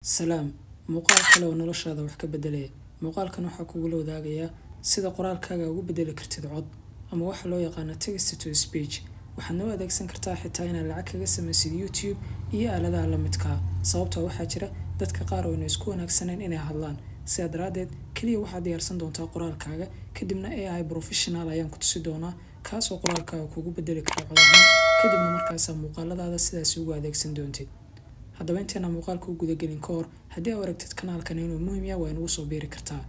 Salaam. Muuqaal kale oo noloshaada wax ka beddelaya. Muuqaalkan waxaa kugula wadaagayaa sida qoraalkaaga ugu beddeli kartid cod, ama waxa loo yaqaano text to speech. Waxaad noo adeegsan kartaa xitaa inaad lacag kaga samaysid YouTube iyo aaladaha la midkaa, sababtoo waxaa jira dadka qaar oo ayna isku wanaagsanayn inay hadlaan. Sidaa daraaddeed, keliya waxaad diyaarsan doontaa qoraalkaaga, kadibna AI professional ayaan ku tusi doonaa, kaasoo qoraalkaaga kugu bedeli kara cod ahaan, kadibna markaasaa muuqaaladaada sidaasi ugu adeegsan doontid. Haddaba, inteena muuqaalka u gudagelin ka hor, haddii aad aragtid kanaalkan inuu muhiim yahay, waa inagu soo biiri kartaa.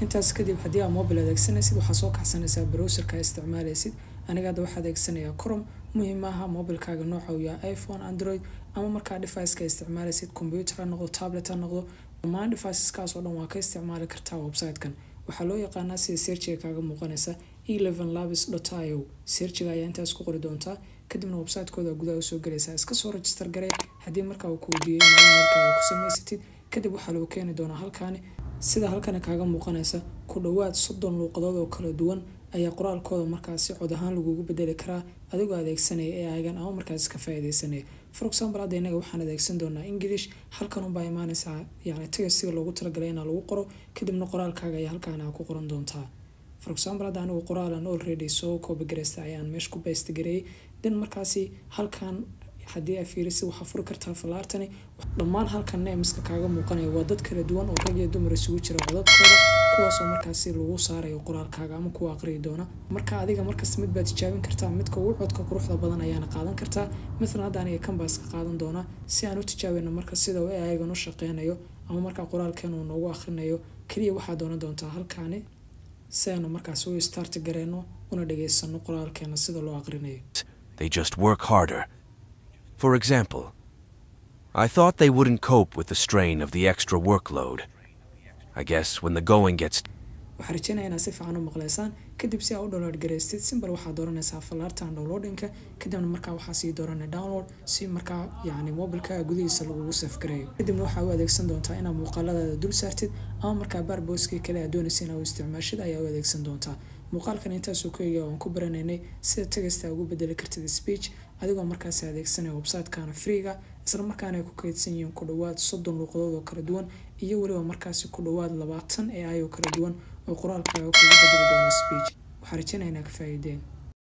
Intaas kadib, haddii aad mobile adeegsanaysid, waxaa soo kaxsanaysaa browserka isticmaalaysid. Aniga hadda waxaa adeegsanayaa Chrome. Muhiim maaha mobilkaaga nooca uu yahay, iPhone, Android, ama markaa device-ka isticmaalaysid computer ha noqdo, tablet ha noqdo, dhammaan deviceskaas oo dhan waa ka isticmaali kartaa. Website-kan waxaa loo yaqaanaa, sida searchiga kaaga muuqanaysa, ElevenLabs.io. Searchiga ayaa intaas ku qori doontaa, kadibna website-kooda gudaha usoo gelaysaa. Iska soo register garee haddii markaa uu ku weydiiyo inaad emailkaaga ku samaysatid. Kadib waxaa lagu keeni doonaa halkaani. Sida halkani kaaga muuqanaysa, ku dhowaad 30 luuqadood oo kala duwan ayaa qoraalkooda markaasi cod ahaan lagugu bedeli karaa, adigoo adeegsanaya AI-gan ama markaasi ka faa'iidaysanaya. For example, hadda inaga waxaan adeegsan doonaa English. Halkan unbaa imaanaysaa, yacni textiga loogu talagalay inaa lagu qoro, kadibna qoraalkaaga ayaa halkaan aa ku qoran doontaa. For example, hadda anigu qoraal aan already soo copy garaysta ayaan meesha ku paste gareeyay. Then markaasi halkan haddii ay fiirisi, waxaa furi kartaa falaartani. Dhammaan halkan nameska kaaga muuqanaya waa dad kala duwan oo rag iyo dumar isugu jira codadkooda, kuwaasoo markaasi lagu saarayo qoraalkaaga ama kuwa aqriyi doona. Marka adiga markasta mid baad tijaabin kartaa, midka ugu codka quruxda badan ayaana qaadan kartaa. Mathalan, hadda aniga kan baa iska qaadan doonaa si aan u tijaabino marka sida uu AI-gan u shaqeynayo ama markaa qoraalkeen uu noogu akhrinayo. Keliya waxaa doonan doontaa halkaani si aynu markaasi u start gareyno una dhageysano qoraalkeena sida loo aqrinayo. They just work harder. For example, I thought they wouldn't cope with the strain of the extra workload. I guess when the going gets Waxaan rajeynaya inaad si fiican u maqleysaan. Kadib, si aa u download garaystid, simple, waxaad dooranaysaa falaartan downloadinka, kadibna markaa waxaa sii dooranay download, si markaa yacni mobilkaaga gudihiisa lagugu save gareeyo. Kadibna waxaa u adeegsan doontaa inaad muuqaaladaada dul saartid, ama markaa purposekii kale aad doonaysa inaad u isticmaashid ayaa u adeegsan doontaa. Muuqaalkan intaasuu ku eegaya. Waan ku baranaynay sida texta ugu bedeli kartid speech, adigoo markaasi adeegsanaya website-kana freega, isla markaana ay ku kaydsan yihiin ku dhowaad 30 luuqadood oo kala duwan, iyo weliba markaasi ku dhowaad 20 AI oo kala duwan oo qoraalkaaga kugu bedeli doono speech. Waxaan rajeynaya inaa ka faa'iideen.